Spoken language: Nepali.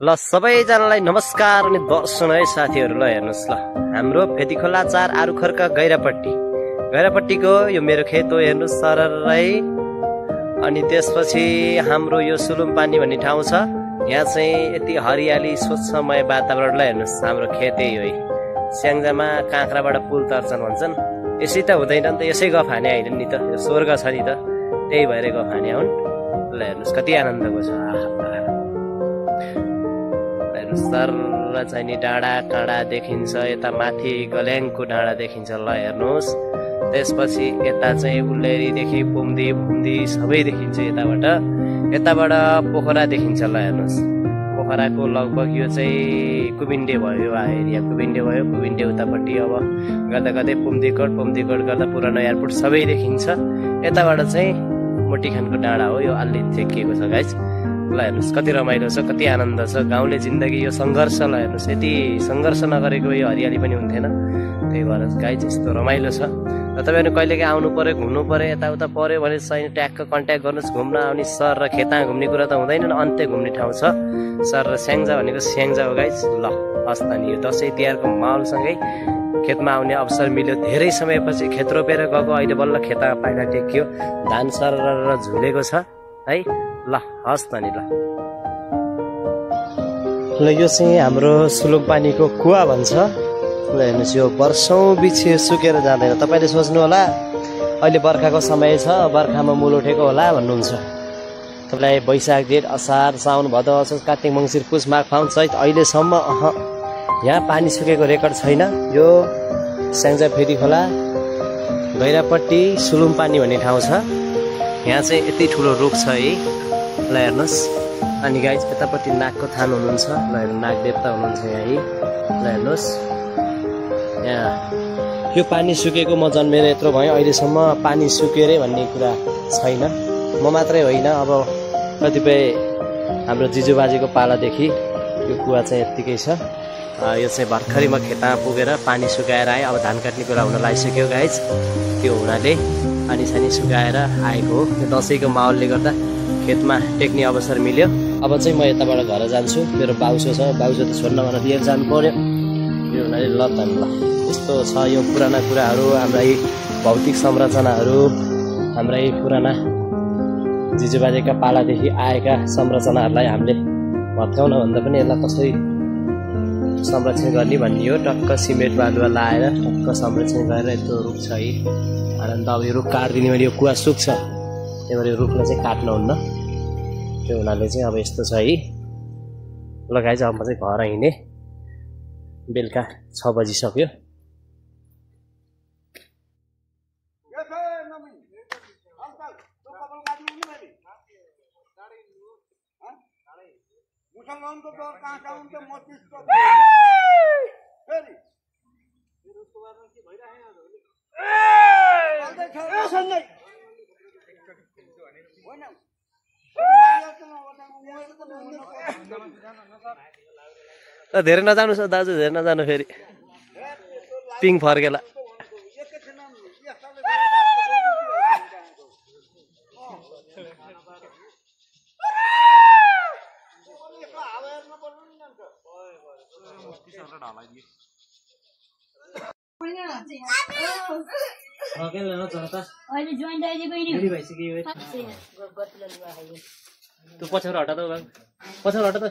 ल सबैजनालाई नमस्कार अनि दर्शन है साथीहरु। ल हेर्नुस्, ल हाम्रो फेदीखोला 4 आरुखरका गैरापट्टीको यो मेरो खेत हो। हेर्नुस् सररै। अनि त्यसपछि हाम्रो यो सुलुम्पानी भन्ने ठाउँ छ। यहाँ चाहिँ यति हरियाली स्वच्छमय वातावरण। ल हेर्नुस्, हाम्रो खेतै हो है। स्याङ्जामा काँक्राबाट पुल तर्छन् भन्छन्। यसै त हुँदैन नि त, यसै गफाने होइन नि त, यो स्वर्ग छ नि त, त्यही भएर गफाने हुन्। ल हेर्नुस् कति आनन्दको छ। सर चाहिँ नि डाँडा काँडा देखिन्छ, यता माथि गल्याङको डाँडा देखिन्छ। ल हेर्नुहोस्, त्यसपछि यता चाहिँ उल्लेरीदेखि भुम्दी सबै देखिन्छ। यताबाट पोखरा देखिन्छ। ल हेर्नुहोस्, पोखराको लगभग यो चाहिँ कुबिन्डे भयो एरिया। कुबिन्डे उतापट्टि अब गर्दा गर्दै पुम्दीकोट गर्दा पुरानो एयरपोर्ट सबै देखिन्छ। यताबाट चाहिँ मोटीखानको डाँडा हो, यो अलि ठेकिएको छ गाइस। ल हेर्नुहोस् कति रमाइलो छ, कति आनन्द छ। गाउँले जिन्दगी यो सङ्घर्ष। ल हेर्नुहोस्, यति सङ्घर्ष नगरेको यो हरियाली पनि हुन्थेन। त्यही भएर गाइस यस्तो रमाइलो छ। र तपाईँहरू कहिलेकाहीँ आउनु पर्यो, घुम्नु पर्यो, यताउता पर्यो भने चाहिँ ट्याक्क कन्ट्याक्ट गर्नुहोस्। घुम्न आउने सर र खेता घुम्ने कुरा त हुँदैन, अन्त्य घुम्ने ठाउँ छ। सर र स्याङ्जा भनेको स्याङ्जा हो गाइस। ल हस् त नि, यो दसैँ तिहारको माहौलसँगै खेतमा आउने अवसर मिल्यो। धेरै समयपछि खेत रोपेर गएको, अहिले बल्ल खेतमा पाइला टेकियो, धान सर झुलेको छ है। ल हस् त नि। ल यो चाहिँ हाम्रो सुलुम्पानीको कुवा भन्छ। ल हेर्नुहोस्, यो वर्षौँ बिछि सुकेर जाँदैन। तपाईँले सोच्नु होला अहिले बर्खाको समय छ, बर्खामा मूल उठेको होला भन्नुहुन्छ। तपाईँलाई वैशाख जेठ असार साउन भदौ असोज कार्तिक मङ्सिर पुष माघ फाउन चैत अहिलेसम्म यहाँ पानी सुकेको रेकर्ड छैन। यो स्याङ्जा फेदीखोला गैरापट्टी सुलुम्पानी भन्ने ठाउँ छ। यहाँ चाहिँ यति ठुलो रुख छ है। ल हेर्नुहोस्, अनि गाइस यतापट्टि नागको थान हुनुहुन्छ। ल हेर्नु, नाग देवता हुनुहुन्छ यहाँ है। ल हेर्नुहोस्, यहाँ यो पानी सुकेको म जन्मेर यत्रो भयो, अहिलेसम्म पानी सुकेरै भन्ने कुरा छैन। म मात्रै होइन, अब कतिपय हाम्रो जिजुबाजेको पालादेखि यो कुवा चाहिँ यत्तिकै छ। यो चाहिँ भर्खरै म खेतमा पुगेर पानी सुकाएर आएँ। अब धान काट्ने बेला हुन लागिसक्यो गाइस। त्यो हुनाले पानी सानी सुकाएर आएको हो। यो दसैँको माहौलले गर्दा खेतमा टेक्ने अवसर मिल्यो। अब चाहिँ म यताबाट घर जान्छु। मेरो बाउसो छ, बाउसो त छोड्न भनेर लिएर जानु पर्यो। यो हुनाले ल त ल यस्तो छ यो पुराना कुराहरू, हाम्रा यी भौतिक संरचनाहरू, हाम्रा यी पुराना जिजुबाजेका पालादेखि आएका संरचनाहरूलाई हामीले भत्काउन भन्दा पनि यसलाई कसरी संरक्षण गर्ने भन्ने हो। टक्क सिमेन्ट बालुवा लाएर टक्क संरक्षण गरेर यस्तो रुख छ है। अन्त अब यो रुख काटिदिने भने यो कुवा सुक्छ, त्यही भएर यो रुखलाई चाहिँ काट्नुहुन्न। त्यो हुनाले चाहिँ अब यस्तो छ है। ल गाइस, अब म चाहिँ घर हिँडेँ। बेलुका 6 बजिसक्यो। धेरै नजानुहोस् दाजु, धेरै नजानु, फेरि पिङ फर्केला। तँ पछाडि हटा त, पछाडि हटा त।